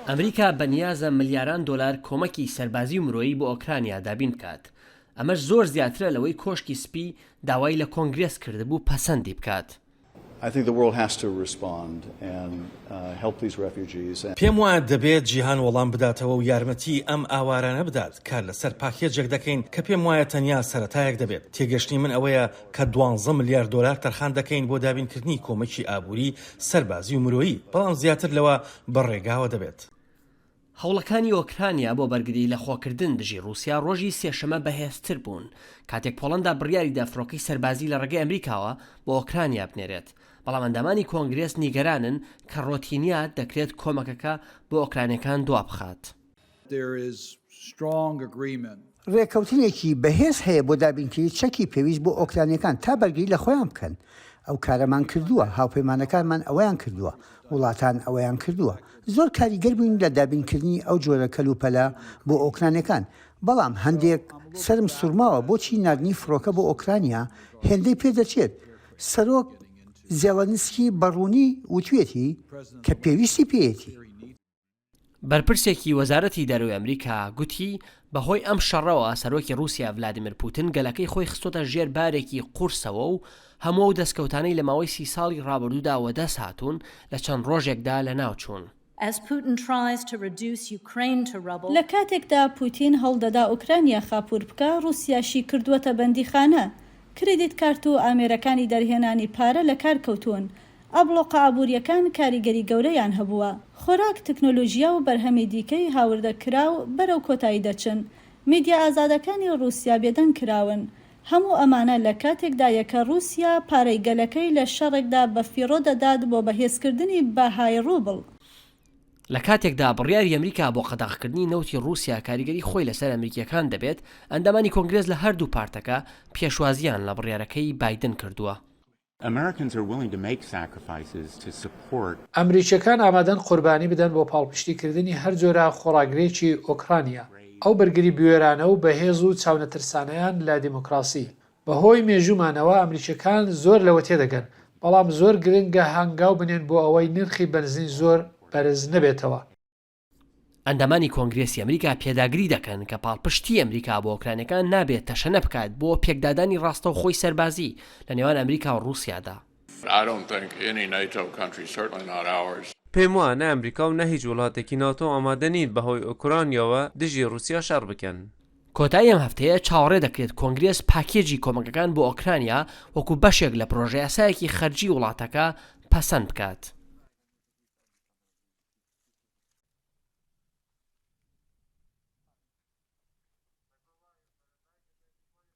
ئەمریکا بەنیازە ملیاران دۆلار کۆمەکی سەربازی و مرۆیی بۆ ئۆکرانیا دابین بکات، ئەمەش زۆر زیاترە لەوەی کۆشکی سپی داوای لە کۆنگرێس کردبوو پەسەندی بکات. پێم وایە دەبێت جیهان وەڵام بداتەوە و یارمەتیی ئەم ئاوارانە بدات. کار لەسەر پاکێجێک دەکەین کە پێم وایە تەنیا سەرەتایەک دەبێت. تێگەشتنی من ئەوەیە کە دوانزە ملیار دۆلار تەرخان دەکەین بۆ دابینکردنی کۆمەکی ئابووری، سەربازی و مرۆیی، بەڵام زیاتر لەوە بە ڕێگاوە دەبێت. هەوڵەکانی ئۆکرانیا بۆ بەرگری لەخۆکردن دژی ڕووسیا ڕۆژی سێشەممە بەهێزتر بوون، کاتێک پۆڵەندا بڕیاریدا فڕۆکەی سەربازی لە ڕێگەی ئەمریکاوە بۆ ئۆکرانیا بنێرێت، بەڵام ئەندامانی کۆنگرێس نیگەرانن کە ڕۆتینیات دەکرێت کۆمەکەکە بۆ ئۆکرانیەکان دوابخات. ڕێککەوتنێکی بەهێز هەیە بۆ دابینکردنی چەکی پێویست بۆ ئۆکرانییەکان تا بەرگری لە خۆیان بکەن. ئەو کارەمان کردووە، هاوپەیمانەکانمان ئەوەیان کردووە، وڵاتان ئەوەیان کردووە. زۆر کاریگەر بووین لە دابینکردنی ئەو جۆرە کەلوپەلە بۆ ئۆکرانییەکان. بەڵام هەندێک سەرم سوڕماوە بۆچی ناردنی فڕۆکە بۆ ئۆکرانیا هێندەی پێدەچێت. سەرۆک زێڵێنسکی بە ڕوونی وتویەتی کە پێویستی پێیەتی. بەرپرسێکی وەزارەتی دەرەوەی ئەمریکا گوتی، بەهۆی ئەم شەڕەوە سەرۆکی ڕووسیا ڤلادیمیر پوتن گەلەکەی خۆی خستۆتە ژێر بارێکی قورسەوە و هەموو ئەو دەستکەوتانەی لە ماوەی سی ساڵی ڕابردوودا وەدەست هاتوون لە چەند ڕۆژێکدا لەناوچوون. لە کاتێکدا پوتین هەوڵدەدا ئۆکرانیا خاپوور بکا، ڕووسیاشی کردووەتە بەندیخانە. کریدیت کارت و ئامێرەکانی دەرهێنانی پارە لەکار کەوتوون. ئابڵۆقە ئابوورییەکان کاریگەری گەورەیان هەبووە. خۆراک، تەکنۆلۆژیا و بەرهەمی دیکەی هاوردەکراو بەرەو کۆتایی دەچن. میدیا ئازادەکانی ڕووسیا بێدەنگ کراون. هەموو ئەمانە لە کاتێکدایە کە ڕووسیا پارەی گەلەکەی لە شەڕێکدا بە فیڕۆ دەدات بۆ بەهێزکردنی بەهای ڕوبڵ. لە کاتێکدا بڕیاری ئەمریکا بۆ قەدەغەکردنی نەوتی ڕووسیا کاریگەری خۆی لەسەر ئەمریکییەکان دەبێت، ئەندامانی کۆنگرێس لە هەردوو پارتەکە پێشوازییان لە بڕیارەکەی بایدن کردووە. ئەمریکییەکان ئامادەن قوربانی بدەن بۆ پاڵپشتیکردنی هەر جۆرە خۆڕاگرێکی ئۆکرانیا، ئەو بەرگری بوێرانە و بەهێز و چاونەترسانەیان لە دیموکراسی. بەهۆی مێژوومانەوە ئەمریکییەکان زۆر لەوە تێدەگەن، بەڵام زۆر گرنگە هەنگاو بنێن بۆ ئەوەی نرخی بەنزین زۆر بەرز نەبێتەوە. ئەندامانی کۆنگرێسی ئەمریکا پێداگری دەکەن کە پاڵپشتی ئەمریکا بۆ ئۆکرانیەکان نابێت تەشەنە بکات بۆ پێکدادانی ڕاستەوخۆی سەربازی لە نێوان ئەمریکا و ڕووسیادا. پێم وایە نە ئەمریکا و نە هیچ وڵاتێکی ناتۆ ئامادە نین بەهۆی ئۆکرانیاوە دژی ڕووسیا شەڕ بکەن. کۆتایی ئەم هەفتەیە چاوەڕێ دەکرێت کۆنگرێس پاکێجی کۆمەکەکان بۆ ئۆکرانیا وەکو بەشێک لە پرۆژەیاسایەکی خەرجی وڵاتەکە پەسەند بکات.